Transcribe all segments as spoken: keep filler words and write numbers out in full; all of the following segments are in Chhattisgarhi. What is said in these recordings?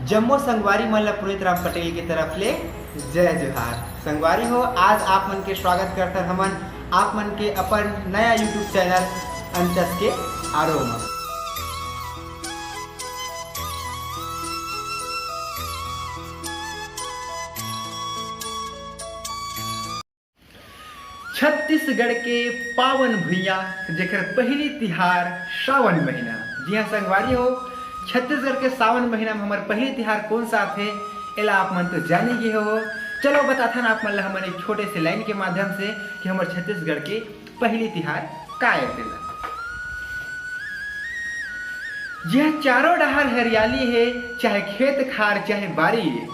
जम्मो संगवारी मन ला पुनीत राम पटेल के तरफ ले जय जोहार। संगवारी हो, आज आप मन के स्वागत करथन हमन आप मन के अपन नया YouTube चैनल अंचस के आरो म। छत्तीसगढ़ के पावन भुइयां, जेकर पहिली तिहार सावन महीना। जी हाँ संगवारी हो, छत्तीसगढ़ के सावन महीना में हमर पहिली तिहार कौन सा आथे, एला आप मन तो जान ही गए हो। चलो बताथन आप मन ला हमन एक छोटे से लाइन के माध्यम से कि हमर छत्तीसगढ़ के पहिली तिहार का आय तेला। जिहां चारों डहार हरियाली हे, चाहे खेत खार, चाहे बारी हे।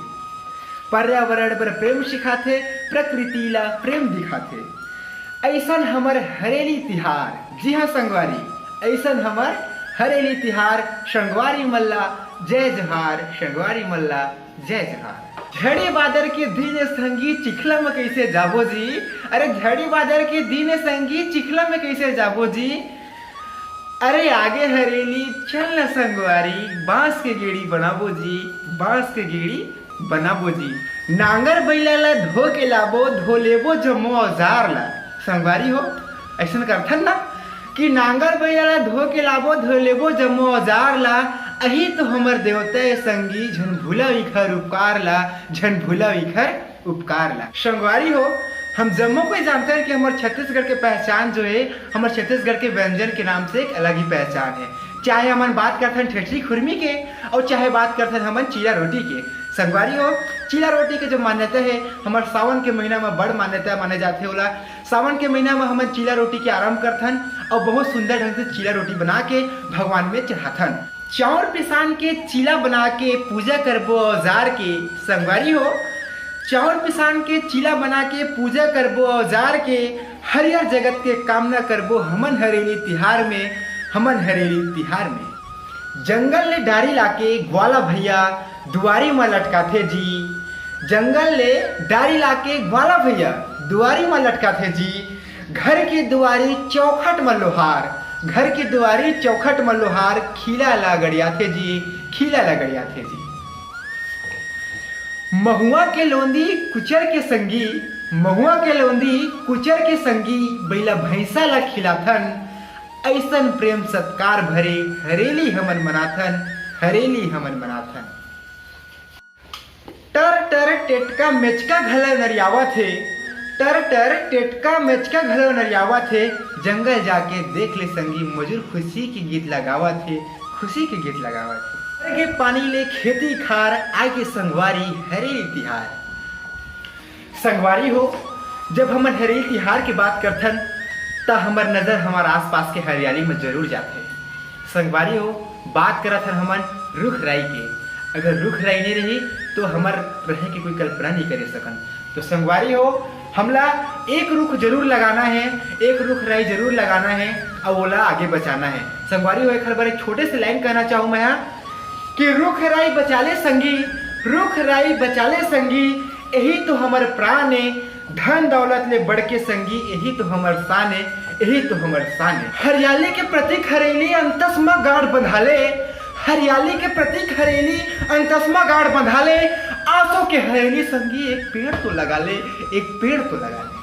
पर्यावरण बर प्रेम सिखाथे, प्रकृति ला प्रेम दिखाथे। अइसन हमर हरेली तिहार, जी हाँ संगवारी, अइसन हमर हरेली तिहार। संगवारी मन ला जय जोहार, संगवारी मन ला जय जोहार। झड़ी बादर के दिन संगी चिखला में कैसे जाबो जी, अरे झड़ी बादर के दिन संगी चिखला में कैसे जाबो जी। अरे आगे हरेली चल न संगवारी, बांस के गेड़ी बनाबो जी, बांस के गेड़ी बनाबो जी। नांगर बैला ला धो के लाबो, धो लेबो जम्मो औजार ला। संगवारी हो, अइसन करथन ना कि नांगर बैला ला धो के लाबो, धो लेबो जम्मो औजार ला। अही तो हमर देवता ए संगी, झन भूला इखर उपकार ला, झन भूला इखर उपकार ला। संगवारी हो, हम जम्मो कोई जानथन कि हमर छत्तीसगढ़ के पहचान जो हे, हमर छत्तीसगढ़ के व्यंजन के नाम से एक अलग ही पहचान हे। चाहे हमन बात करथन ठेठरी खुरमी के, अउ चाहे बात करथन हमन चीला रोटी के। संगवारी हो, चीला रोटी के जो मान्यता हे, हमर सावन के महीना में बड़ मान्यता माने जाथे। ओला सावन के महीना में हमन चीला रोटी के आरंभ करथन अउ बहुत सुंदर ढंग से चीला रोटी बना के भगवान में चढ़ाथन। चाउर पिसान के चीला बना के पूजा करबो औजार के। संगवारी हो, चाउर पिसान के चीला बना के पूजा करबो औजार के। हरियर जगत के कामना करबो हमन हरेली तिहार में, हमन हरेली तिहार में। जंगल ले डारी लाके ग्वाला भैया दुआरी म लटकाथे जी। जंगल ले डारी लाके ग्वाला भैया दुआरी म लटकाथे जी। घर के दुआरी चौखट म लोहार, घर के दुआरी चौखट म लोहार खीला ला गड़ियाथे जी, खीला ला गड़ियाथे जी। महुआ के लोंदी कुचर के संगी, महुआ के लोंदी कुचर के संगी, बइला भैंसा ला खिलाथन। अइसन प्रेम सत्कार भरे हरेली हमन मनाथन, हरेली हमन मनाथन। टर टर टेटका मेचका घलो नरियावत हे, टर टर टेटका मेचका घलो नरियावत हे। जंगल जाके देख ले संगी, मजूर खुशी के गीत लगावत हे, खुशी के गीत लगावत हे। हर के पानी ले खेती खार, आय के संगवारी हरेली तिहार। संगवारी हो, जब हमन हरेली तिहार के बात करथन, त हमर नजर हमर आसपास के हरियाली में जरूर जाथे। संगवारी हो, बात करत हन हमन रुख राई के। अगर रुख राई नहीं रही, तो हमर रहे के कोई कल्पना नहीं करे सकन। तो संगवारी हो, हमला एक रुख जरूर लगाना है, एक रुख राई जरूर लगाना है, अउ ओला आगे बचाना है। संगवारी हो, एक हर बार एक छोटे से लाइन कहना चाहूँ मैं यहाँ कि रुख राई बचा ले संगी, रुख राई बचा ले संगी, यही तो हमर प्राण है। धन दौलत ले बढ़ के संगी, यही तो हमर शान है, यही तो हमर शान है। हरियाली के प्रतीक हरेली अंतस म गांठ बंधाले, हरियाली के प्रतीक हरेली अंतस म गांठ बंधाले। आंसू के हरेली संगी, एक पेड़ तो लगा ले, एक पेड़ तो लगा ले।